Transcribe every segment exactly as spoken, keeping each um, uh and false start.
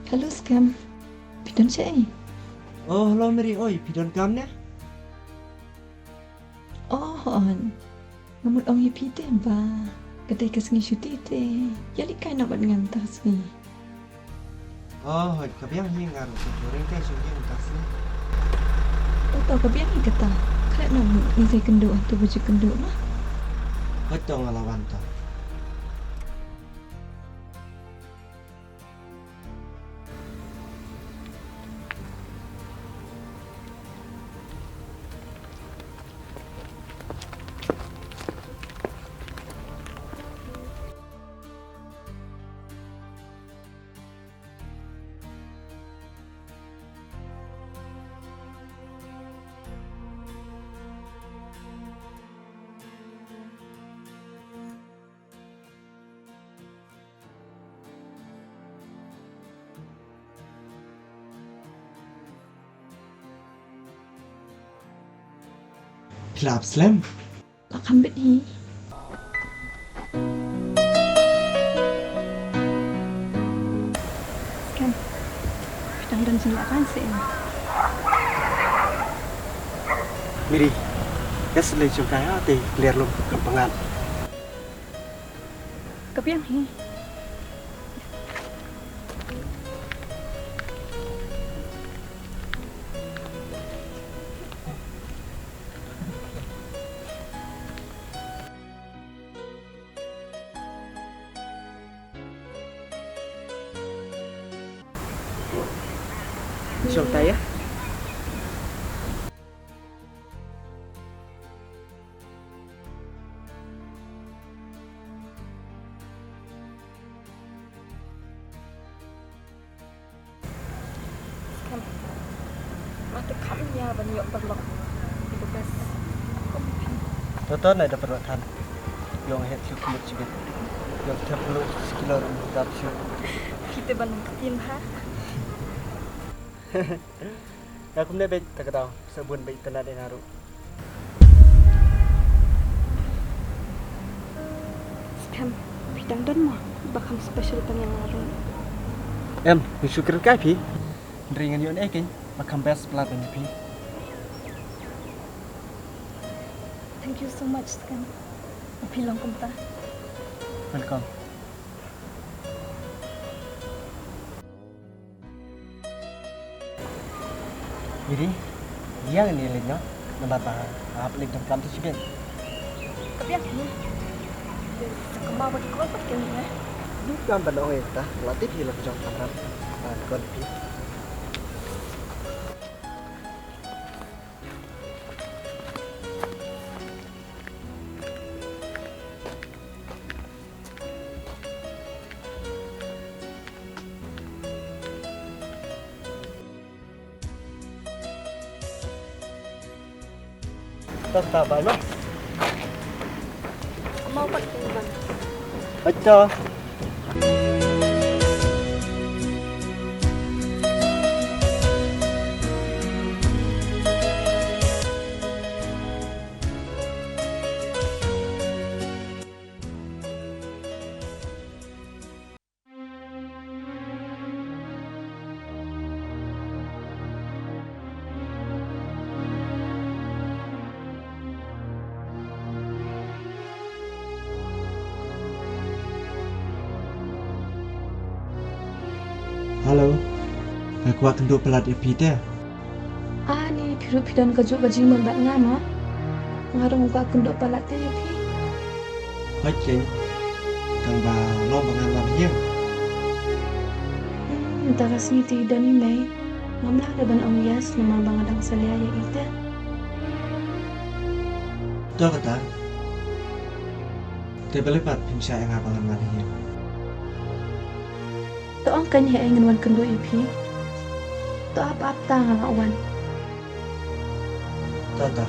Hello Skhem. Phi don shaei? Oh, hello Mary. Oi, phi donkam ne? Oh, hooid. Nga mut ong ïa phi te ba ka dei ka sngi shuti te ïalehkai noh bad nga mynta ka sngi. Oh, hooid, ka biang hi nga ruh, ka jong ring te shu ïeng mynta ka sngi. Oh, to ka biang hi kata. Khleh noh mut ngi sa ïakynduh hangto ba ju kynduh ma. Hooid to, nga la wan to. Phi la ap slem? La kham bit hi. Skhem. Phi dang don jingïaid raiñ seh? Miri, ïa shlei jong ka ïa te clear lum ka pangat. Ka biang hi. Jong ta ïa. Skhem. Ma te kham ïa ban ïoh paralok. Ïa ka best. Kum phi. To to, nai da paralok than. Ïong het shu kumut shibit. Ïong thep lu skilo rum dap shu. Phi te ban ktien ha. Ïa kumne beit ta ka daw. Sa bun beit itynnad ïa nga ruh. Skhem, phi dang don mo ba kham special ban ïa nga ruh? Em, nga shu kren kai phi. Hynrei ngan ïoh ne keiñ ba kham best palat ban ïa phi. Thank you so much Skhem. Phi long kumta. Welcome. Iri, ïa ngin ïa leit noh, namar ba nga hap leit donkam te shibit. Ka biang hi. Sa kynmaw ba ki kwah pat kynmaw eh. Donkam ban ong ïa kata, la tip hi la ka jong kamram. Ban kon phi. Ta ta bai ma. Mau pat kin ban. Acha. Hello. Nga kwah kynduh palat ïa phi te. Ani, phi ruh phi don kajuh ka jingmut bad nga mo. Nga ruh nga kwah kynduh palat te ïa phi. Hooid keiñ. Tang ba long ba ngan wan ha ïing. Hmm, mynta ka sngi te i don i mei. Ngam lah ruh ban ong yes namar ba nga dang salia ïa i te. To kata. Te balei pat phim shah ïa nga ba ngan wan ha ïing? To ong keiñ haei ngan wan kynduh ïa phi. To ap ap ta nga la wan. To to.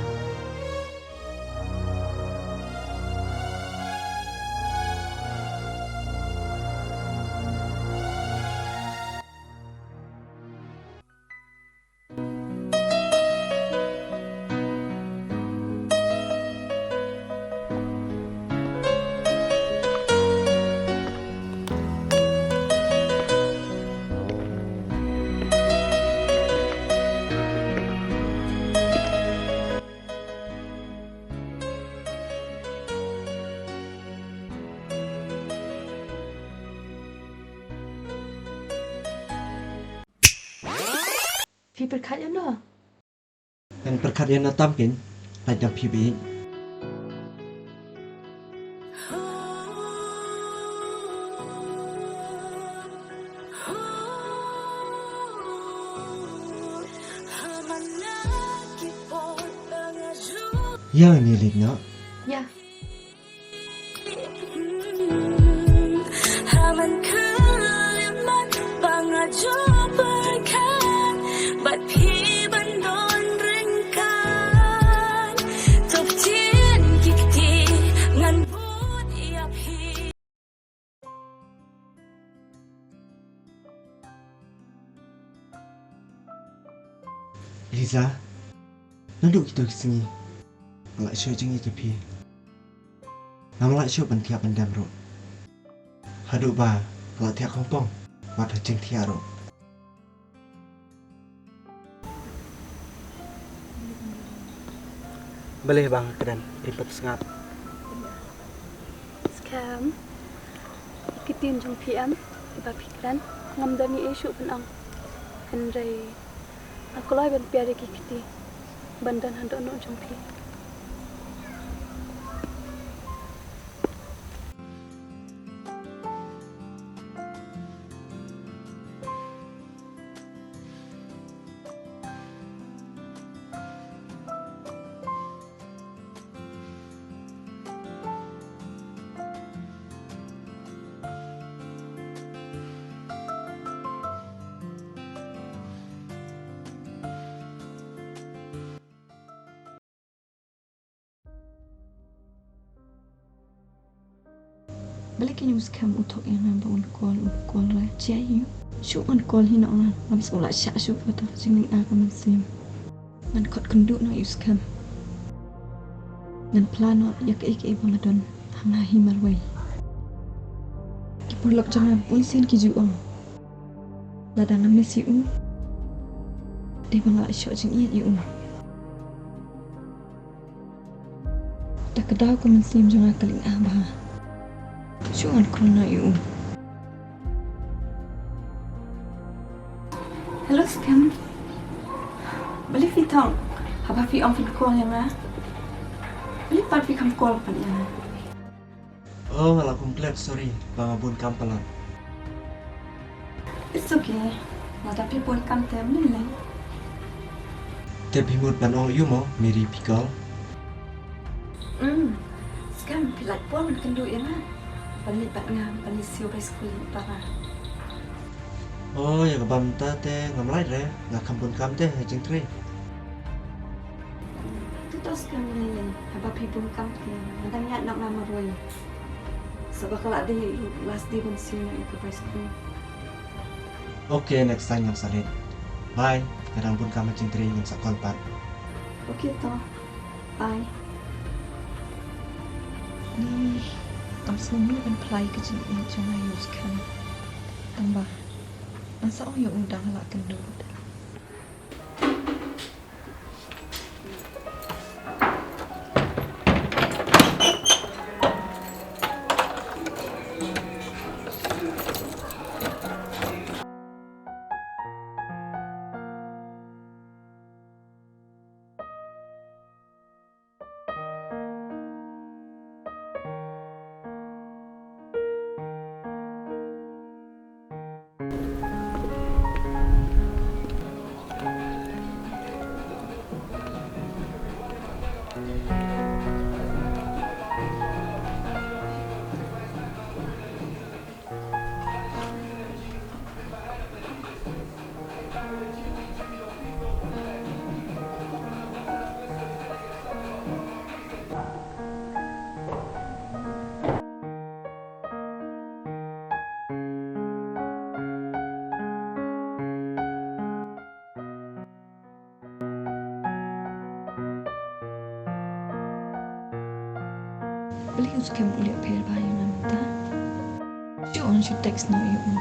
Phi pyrkhat ïa no? Ngan pyrkhat ïa no tam kein. Lait dang phi bit. Ïa ni lik no. Ïa. Ha man khyllipmat ba nga ju pyrkhat bad phi ban don ryngkat. To ktien ki kti ngan bud ïa phi. Liza, naduh kito ki sngi nga la shu jingïeit ïa phi. Ngam lah shuh ban thiah ban dem ruh. Haduh ba nga la thiah khongpong wat ha jingthiah ruh. Balei ba nga kren, phi pat sngap. Skhem. Ki ktien jong phi em, kiba phi kren, ngam don ei ei shuh ban ong. Hynrei nga kloi ban pdiang ïa ki kti ban don ha dohnud jong phi. Balei kein u Skhem u thok ïa nga ba un call, un call re? Jia ïa u. Shu ngan call hi noh nga. Ngam sngewlah shah shuh ba uto ka jinglynga ka mynsiem. Ngan khot kynduh noh ïa u Skhem. Ngan phla noh ïa kaei kaei ba nga don ha nga hi marwei. Ki paralok jong nga bun sien ki ju ong, lada nga miss ïa u, dei ba nga la shoh jingïeit ïa u. Da ka daw ka mynsiem jong nga ka lynga bha. Shu ngan call noh ïa u. Hello Skhem. Balei phi thok haba phi ong phin call ïa nga? Balei pat phi kham call pat ïa nga? Oh, nga la khublei, sorry ba nga bun kam palat. It's okay. Lada phi bun kam te ym lei lei. Te phi mut ban ong ïa u mo, Mary Pickle? Hmm. Skhem, phi lah ban kynduh ïa nga ban leit bad nga ban leit siew bai skul para. Oh, ïa kaba mynta te ngam lah re, nga kham bun kam te ha jingtrei. To to Skhem, lei lei, haba phi bun kam te nga dang ïaid noh nga marwei. Sa ba ka la dei last day ban siew ïa ka bai skul. Okay, next time ngan sa leit. Bye. Nga dang bun kam ha jingtrei, ngan sa call pat. Okay to. Bye. Ni, ngam sngewmih ban phla ïa ka jingïeit jong nga ïa u Skhem. Tang ba ngan sa ong ïa u da nga lah kynduh. Balei u Skhem u leh pher bha ïa nga mynta? Shu ong shu text noh ïa u.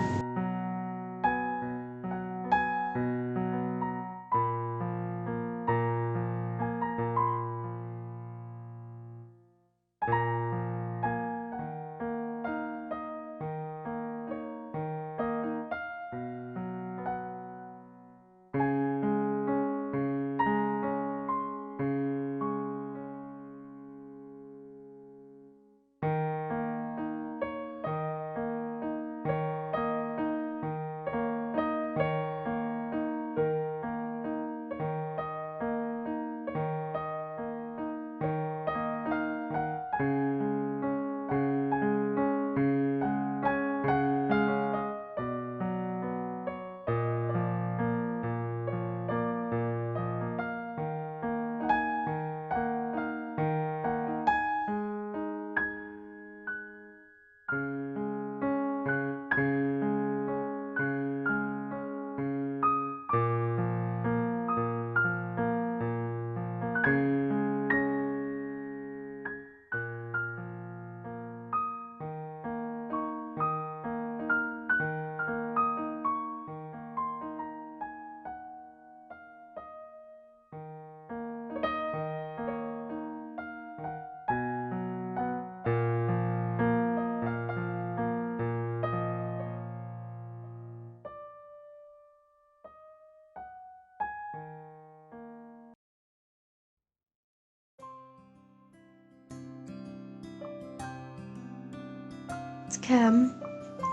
Em,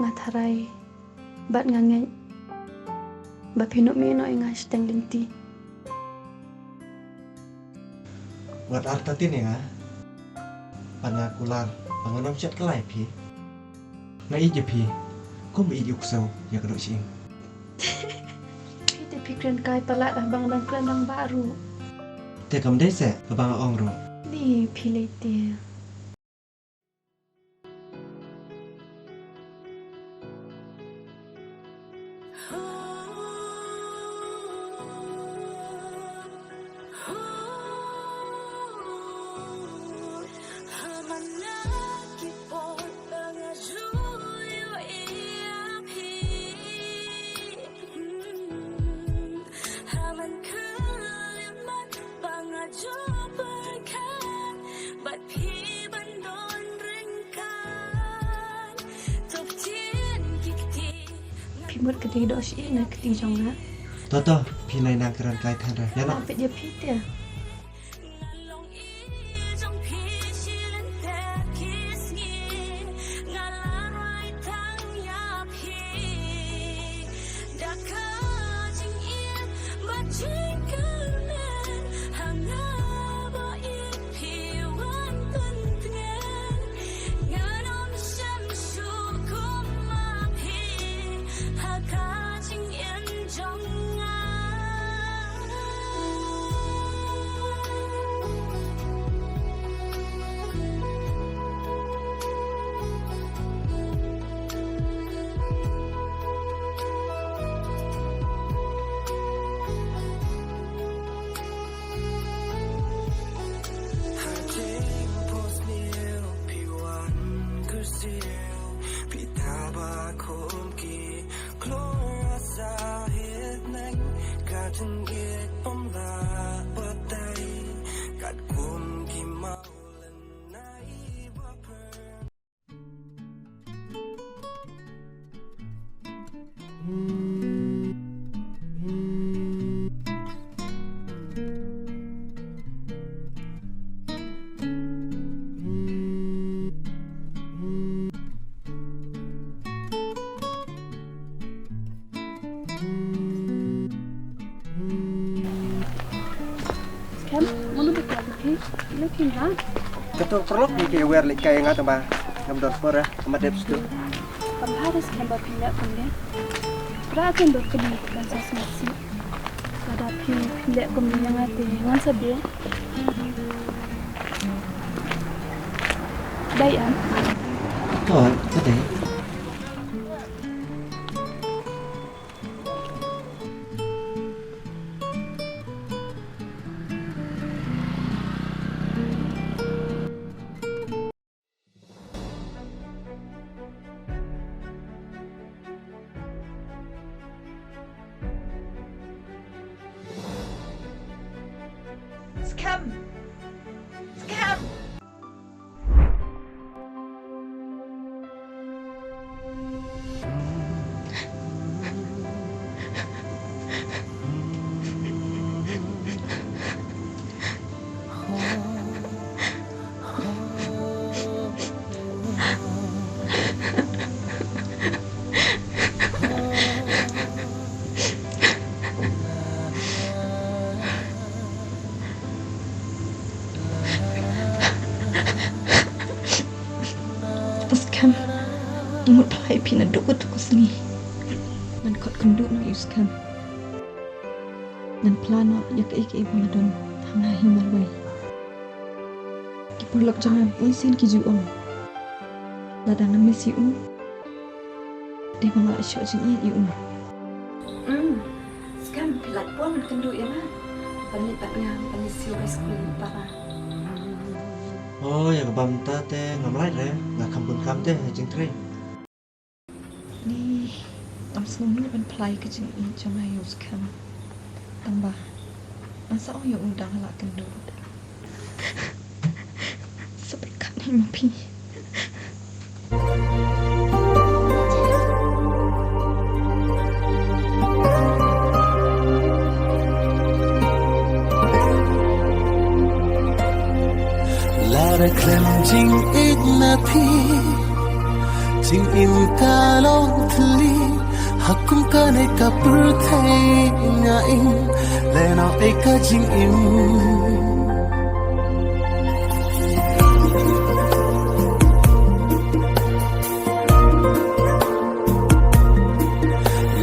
nga tharai bad nga ngeit ba phin ym mih noh ïa nga shiteng lynti. Wat artatien ïa nga. Bad nga kular ba ngan ym shet kylla ïa phi. Nga ïeit ïa phi kumba ïeit u ksew ïa ka dohsyieng. Phi te phi kren kai palat, haba nga dang kren dang bah ruh. Te kam dei seh kaba nga ong ruh. Ni phi lei te. Phi mut ka dei dohsyieng na kti jong nga. To to, phi nai nang kren kai than re. Ïa noh. Phi ïa phi te. Skhem, mano ba kla phi? Lei phi ha? Kato paralok ni ki wer leit kai nga tang ba ngam don por, eh, ka mat dep stu. Kam bha re skhem ba phi leh kumne. Pra kan dor kani kan sa smat si. Lada phi leh kumne ïa nga te ngan sa biang. Dei em? To, ka dei. Skhem! Skhem! Skhem, nga mut phla ïa phi naduh kato ka sngi. Ngan khot kynduh noh ïa u Skhem. Ngan phla noh ïa kaei kaei ba nga don ha nga hi marwei. Ki paralok jong nga bunsien ki ju ong, lada nga miss ïa u, dei ba nga la shoh jingïeit ïa u. Hmm. Skhem, phi lait bor ban kynduh ïa nga. Ban leit bad nga ban ïa siew high school para. Oh, ïa kaba mynta te ngam lait re, nga kham bun kam te ha jingtrei. Ni, ngam sngew nud ban phla ïa ka jingïeit jong nga ïa u Skhem. Tang ba nga sa ong ïa u dang lah kynduh. Sa pyrkhat hi ma phi. Lada khlem jingïeit na phi, Jingim ka long thli ha kum kane ka pyrthei, nga ing lehnoh ei ka jingim.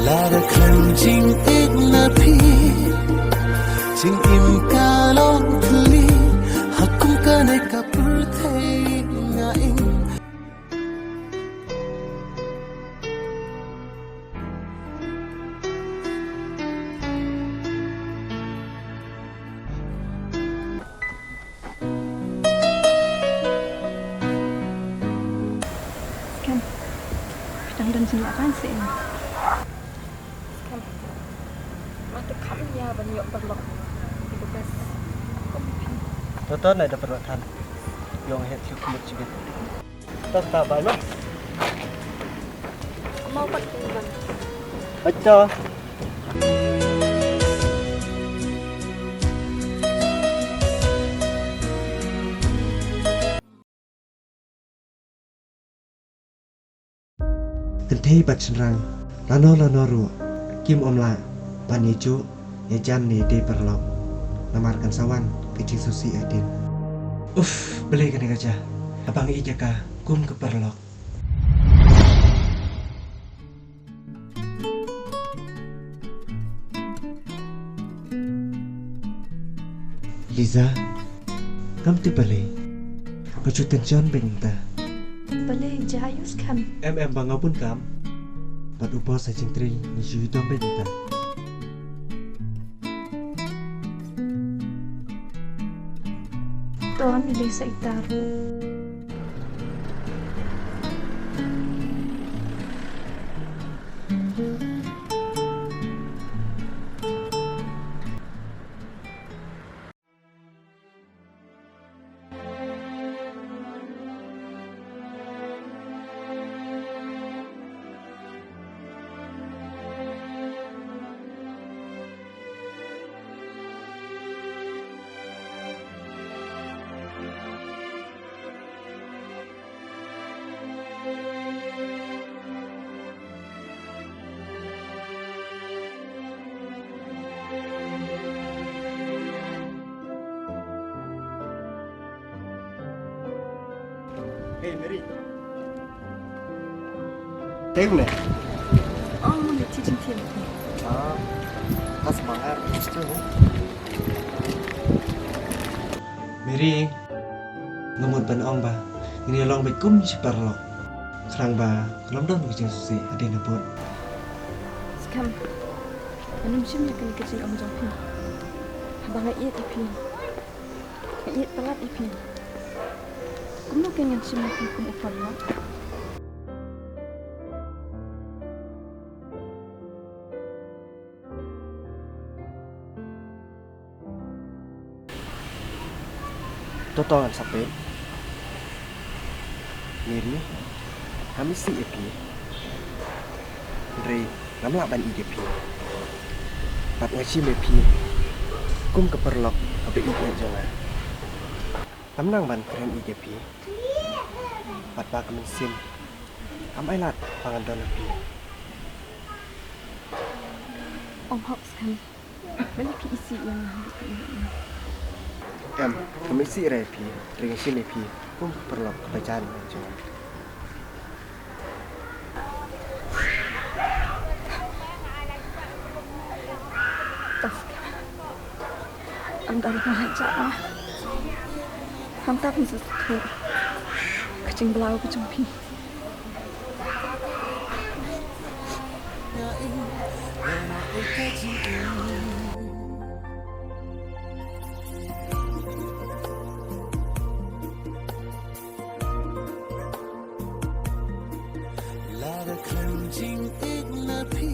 Lada khlem jingïeit na phi, jingim ka long thli ha kum kane ka pyrthei, nga ing. Skhem. Phi dang don jingïaid ban seh. Skhem. Ma te kham ïa ban ïoh paralok. The best. To to, nai da paralok than. Ïong het ïoh kumut jibit. To to, bye ma. Mau pat kin ban. Acha. Kynthei bad shynrang lano lano ruh kim ym lah ban ïa juh ïa jan ne ïa dei paralok. Namar kan sa wan ka jingsngewsih hadien. Uff, balei kane ka jia? Haba nga ïeit ïa ka kum ka paralok. Liza, kam tip balei nga shu tension beit mynta. Balei, jia aïu Skhem? Em em, ba nga bun kam. Bad u boss ha jingtrei ngi shu ïadom beit mynta. To, ym lei sa ita ruh. Hey, Mary. Te une? Oh, mo ne teaching team. Ah, has mangar, istu. Mary, nga mut ban ong ba ngin ïa long beit kum shi paralok. Khnang ba kan ym don ka jingsngewsih hadien habud. Skhem, ngan ym shim ïa kane ka jingong jong phi. Haba nga ïeit ïa phi, nga ïeit palat ïa phi. Kumno kein ngan shim ïa phi kum u paralok? To to, ngan sa peit. Mary, ngam isih ïa phi. Hynrei ngam lah ban ïeit ïa phi. Bad nga shim ïa phi kum ka paralok kaba ïeit jong nga. Ngam nang ban kren ïeit ïa phi. Bad ba ka mynsiem kam ailad ba ngan don ha phi. Ong hok Skhem. Balei phi isih ïa nga? Em, ngam isih re phi, hynrei nga shim ïa phi kum ka paralok kaba jan jong nga. Em, dang ha ja. Hangta phin sa sngewthuh ka jingblaw ka jong phi. Lada khlem jingïeit na phi,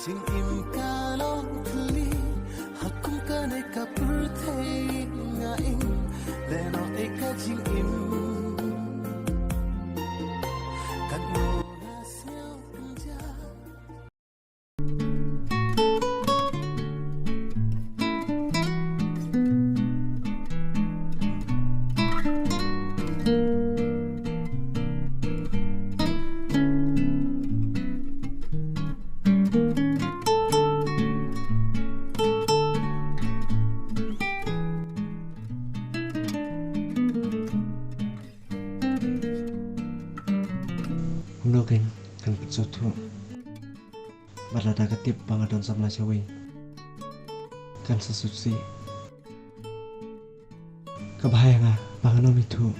jingim ka long thli ha kum kane ka pyrthei, nga ing lehnoh ei ka jingim. Katno nga sngewpynjah. Kan kan pynsngewthuh. Bad lada ka tip ba nga don samla shawei, kan sa sngewsih. Ka bha ïa nga ba ngan ym ithuh.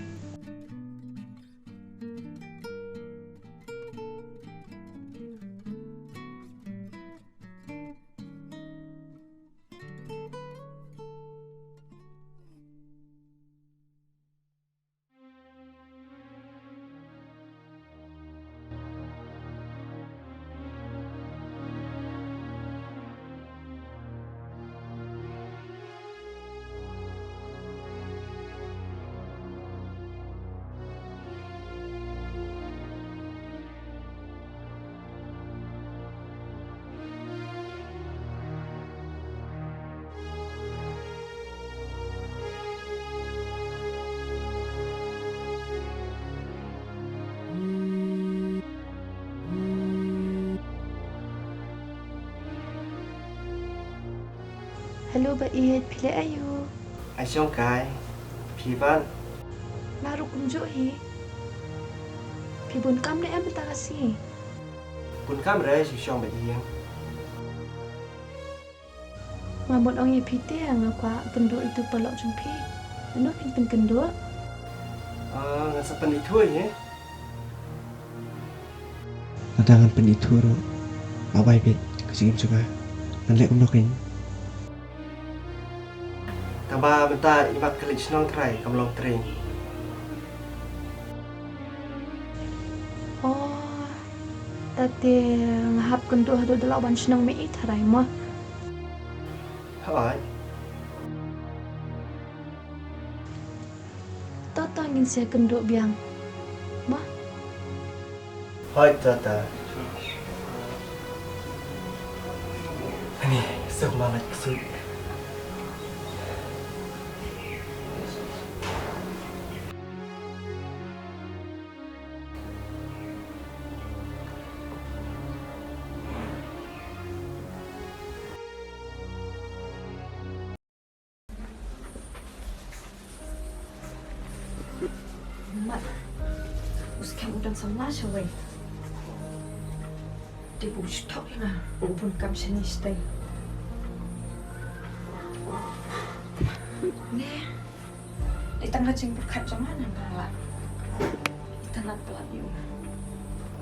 Hello ba ïeit, phi leh aïu? Ai shong kai, phi ban? Nga ruh kumjuh hi. Phi bun kam ne em mynta ka sngi? Bun kam re, shu shong ba ïeng. Nga mut ong ïa phi te, nga kwah kynduh ïa utu u paralok jong phi. Nano phin pynkynduh? Ah, ngan sa pynithuh ïa. Lada ngan pynithuh ruh, ma bai beit ka jingim jong nga. Ngan leh kumno kein? Tangba mynta i mat ka leit shnong trai kam long treiñ. Oh, ta te nga hap kynduh haduh da la wan shnong me i trai mo. Hooid. To to ngin sa kynduh biang. Mo? Hooid to to. Ani, suk ma lait ksut. Mat. U skhem u don samla shawei. Te bu shu thok ïa nga. U bun kam shane shatei. Ne. Dei tang ka jingpyrkhat jong nga nang pala. Itynnad palat ïa u.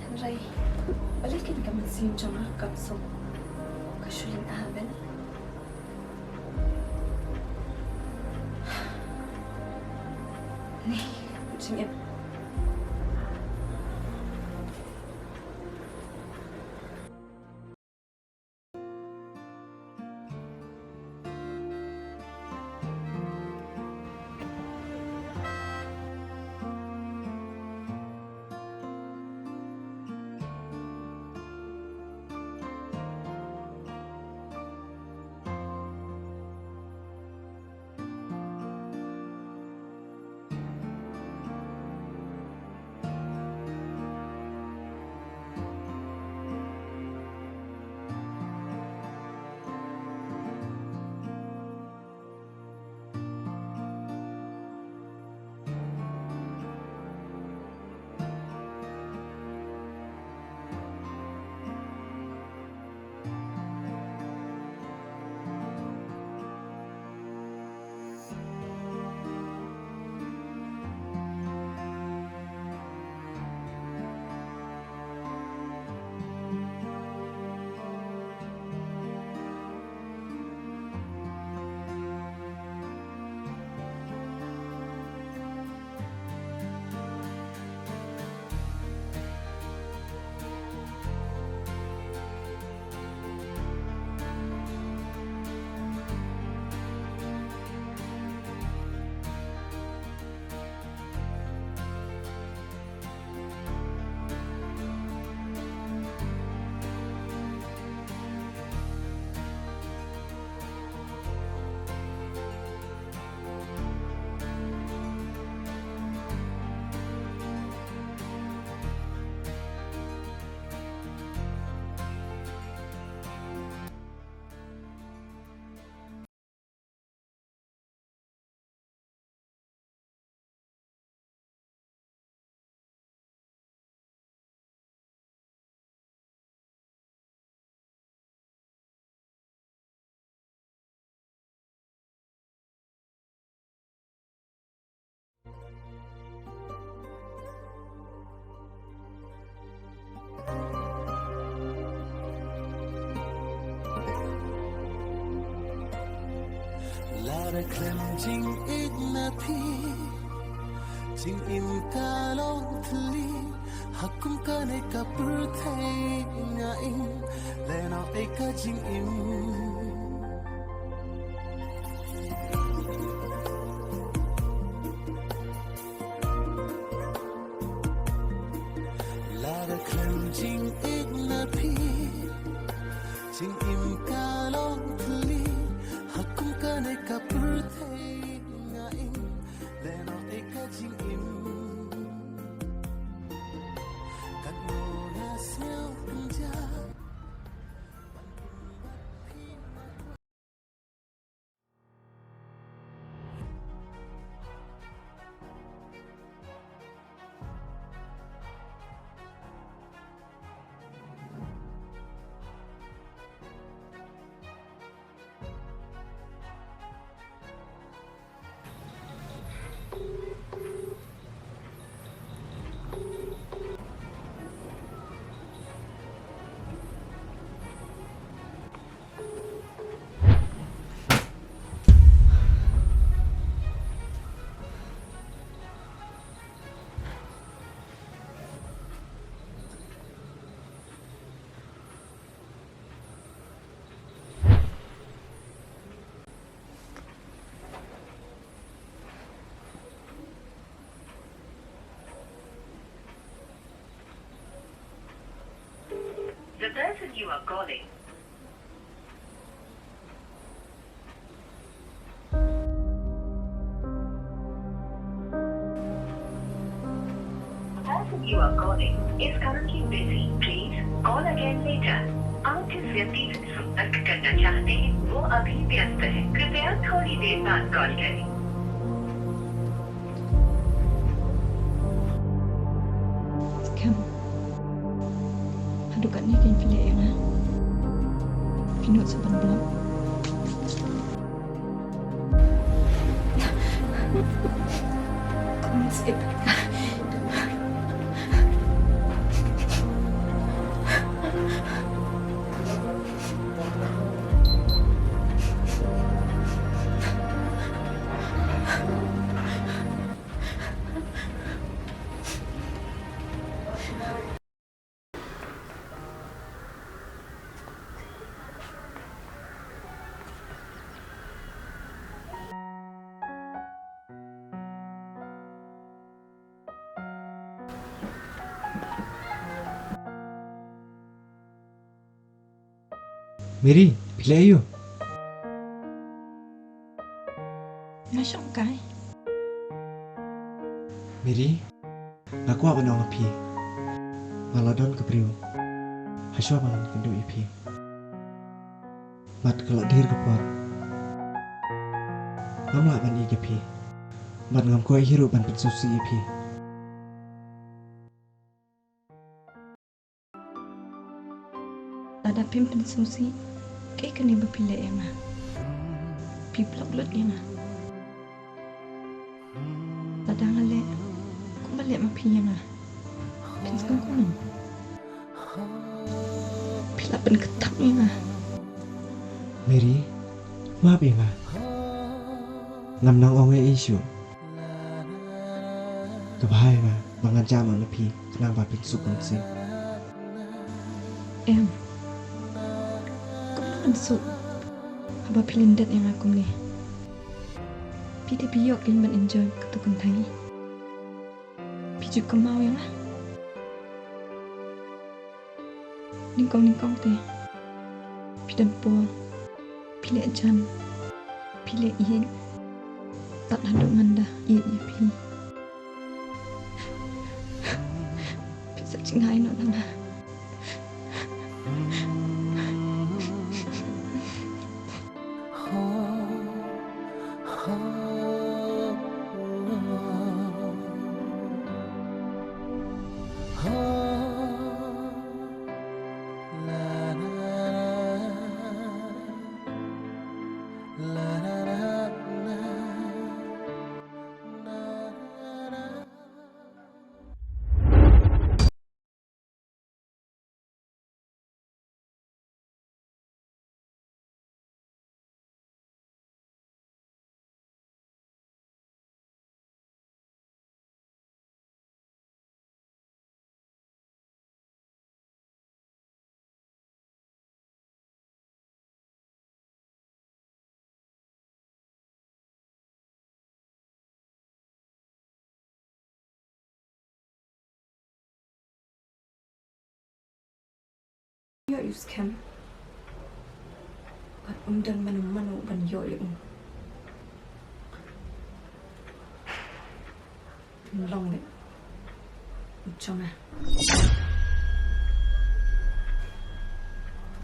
Hynrei balei kein ka mynsiem jong nga kam suk. Ka shu lynga ben. Ni, jingim. Lada khlem jingïeit na phi, jingim ka long thylli, ha kum kane ka pyrthei nga im, lehnoh ei ka jingim. Lada khlem jingïeit na phi, jingim ka long thylli, ha kum kane ka pyrthei nga im, lehnoh ei ka jingim. Katno nga sngewkhia. The person you are calling. The person you are calling is currently busy. Please call again later. आप जिस व्यक्ति से संपर्क करना चाहते हैं, वो अभी व्यस्त है। कृपया थोड़ी देर बाद कॉल करें। Skhem. Haduh katne kein phi leh ïa nga? Phi nud sa ban block? Kong sip. Mary, phi leh aiu? Nga shong kai. Mary, nga kwah ban ong ïa phi, nga la don ka briew hashuwa ban kynduh ïa phi. Bad ka la dier ka por, ngam lah ban ïeit ïa phi. Bad ngam kwah hi ruh ban pynsngewsih ïa phi. Lada phim pynsngewsih, kaei kane ba phi leh ïa nga? Phi block lut ïa nga. Lada nga leh kumba leh ma phi ïa nga, phin sngewkmen? Phi la pynkyntang ïa nga. Mary, map ïa nga. Ngam nang ong ei ei shuh. Kaba bha ïa nga ba ngan jah noh na phi khnang ba phin suk kynsi. Em. Kumno ngan suk haba phi lyndet ïa nga kumne? Phi te phi ïoh kein ban enjoy kato kynthei. Phi ju kynmaw ïa nga. Nyngkong nyngkong te phi don por, phi leh jan, phi leh ïeit. Tad haduh ngan da ïeit ïa phi. Phi sa jngai noh na nga. Skhem. Bad um don mano mano ban ïoh ïa u. Long leh. U jong nga.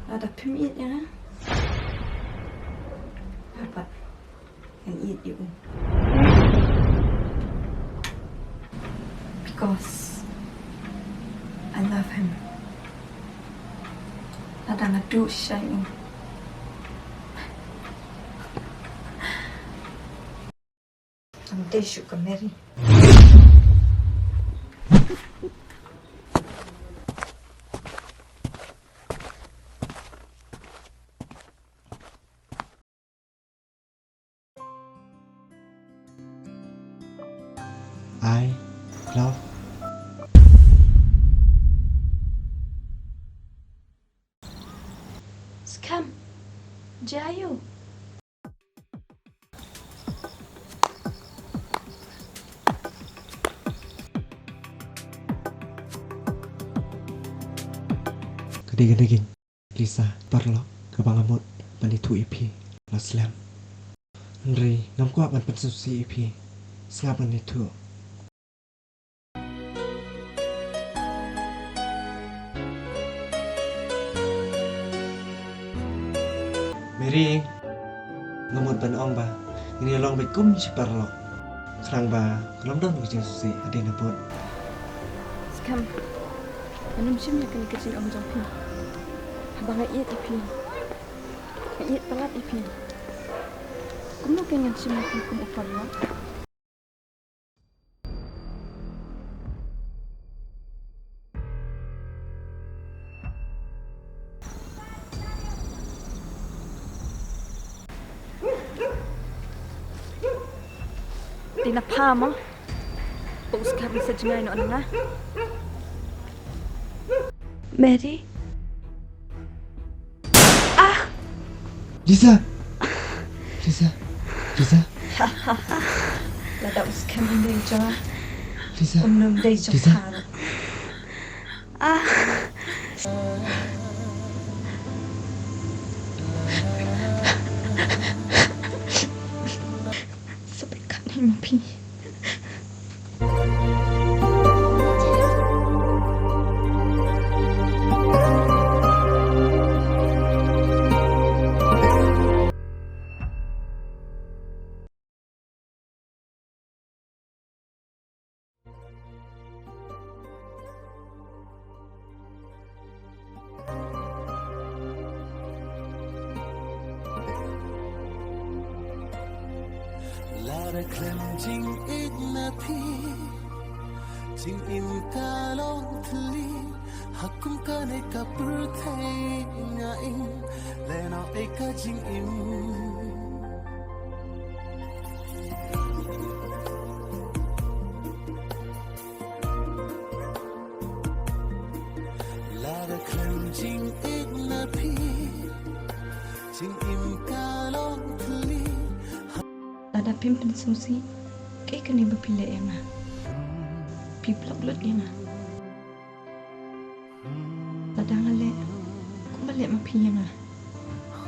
Lada phim ïeit ïa nga, habat ngan ïeit ïa u. Because I love him. Lada nga duh shisha ïa u, ngam dei shuh ka Mary. I love. Skhem. Jia ïa u. Ka dei kane ka Lisa, paralok, kaba nga mut ban ïathuh ïa phi la slem. Hynrei ngam kwah ban pynsngewsih ïa phi. Sngap ngan ïathuh. Mary, nga mut ban ong ba ngin ïa long beit kum shi paralok. Khnang ba kan ym don ka jingsngewsih hadien habud. Skhem, ngan ym shim ïa kane ka jingong jong phi. Haba nga ïeit ïa phi, nga ïeit palat ïa phi, kumno kein ngan shim ïa phi kum u paralok? Dei na pha mo ba u Skhem u sa jngai noh na nga. Mary. Ah! Lisa! Lisa! Lisa! Lada u Skhem u dei jong nga, Lisa! Um nym dei jong pha ruh. Ah! Sa pyrkhat hi ma phi. Lada khlem jingïeit na phi, jingim ka long thylli, ha kum kane ka pyrthei nga im, lehnoh ei ka jingim. Lada khlem jingïeit na phi, jingim ka long thylli. Lada phim pynsngewsih, kaei kane ba phi leh ïa nga? Phi block lut ïa nga. Lada nga leh kumba leh ma phi ïa nga,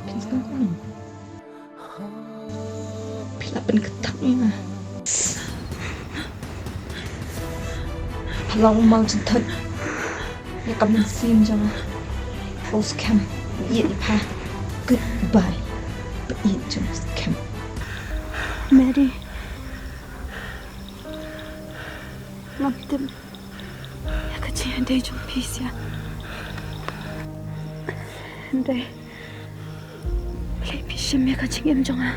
phin sngewthuh kumno? Phi la pynkyntang ïa nga. Pha long u maw jynthut ïa ka mynsiem jong nga. Pha u Skhem, ïeit ïa pha. Goodbye. Ba ïeit jong u Skhem. Mary. Ngam tip ïa ka jingïadei jong phi sha. Hynrei balei phi shim ïa ka jingim jong nga?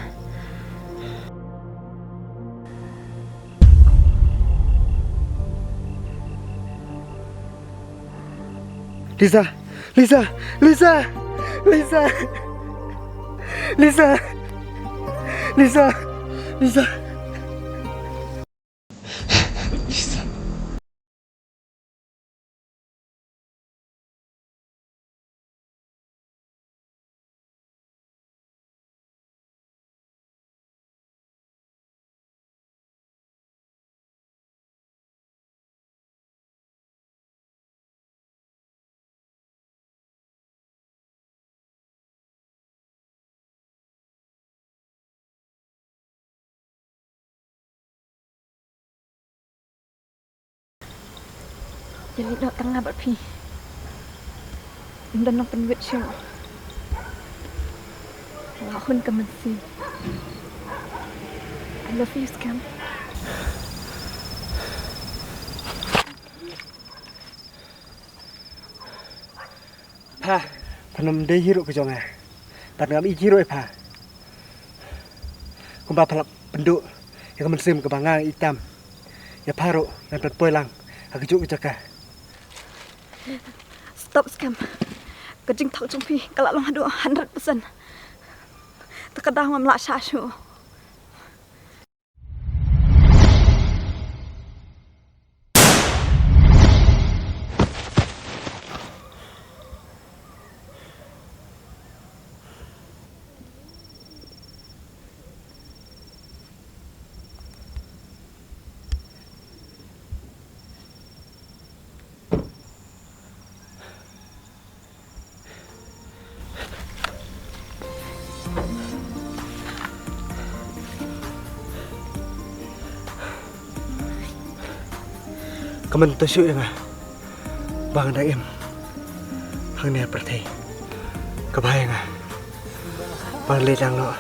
Lisa! Lisa! Lisa! Lisa! Lisa! Lisa! Lisa! Ïa leit noh tang nga bad phi. Ym don nongpynwit shuh. La hun ka mynsiem. I love you, Skhem. Pha, phan ym dei hi ruh ka jong nga. Bad ngam ïeit hi ruh ïa pha. Kumba pha la pynduh ïa ka mynsiem kaba nga ïeit tam ïa pha ruh, ngan pynpoi lang ha kajuh ka jaka. Stop, Skhem. Ka jingthok jong phi ka la long haduh hundred percent. Te ka daw ngam lah shah shuh. Ka myntoi shuh ïa nga ba nga dang im hangne ha pyrthei. Ka bha ïa nga ba nga leit lang noh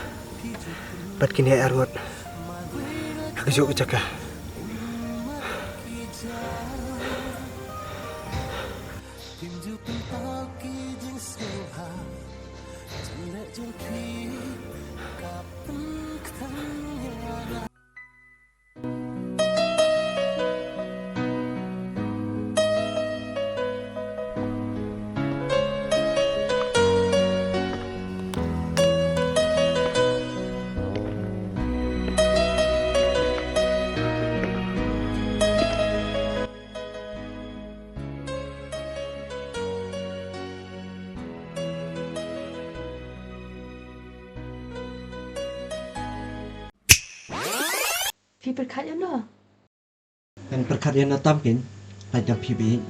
bad kine arngut ha kajuh ka jaka. Phi pyrkhat ïa no? Ngan pyrkhat ïa no tam kein, lait na phi beit.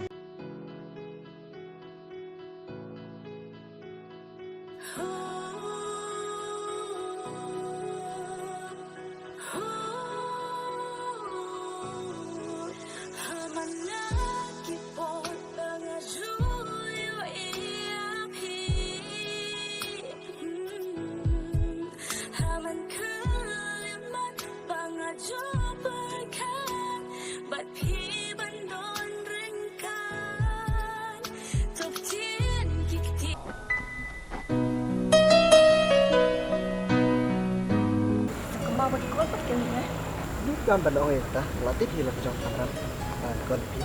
Ka ma ba ki call pat kein ne? Ni kam ban ong ïa kata, la tip hi la ka jong kamram. Ban call phi.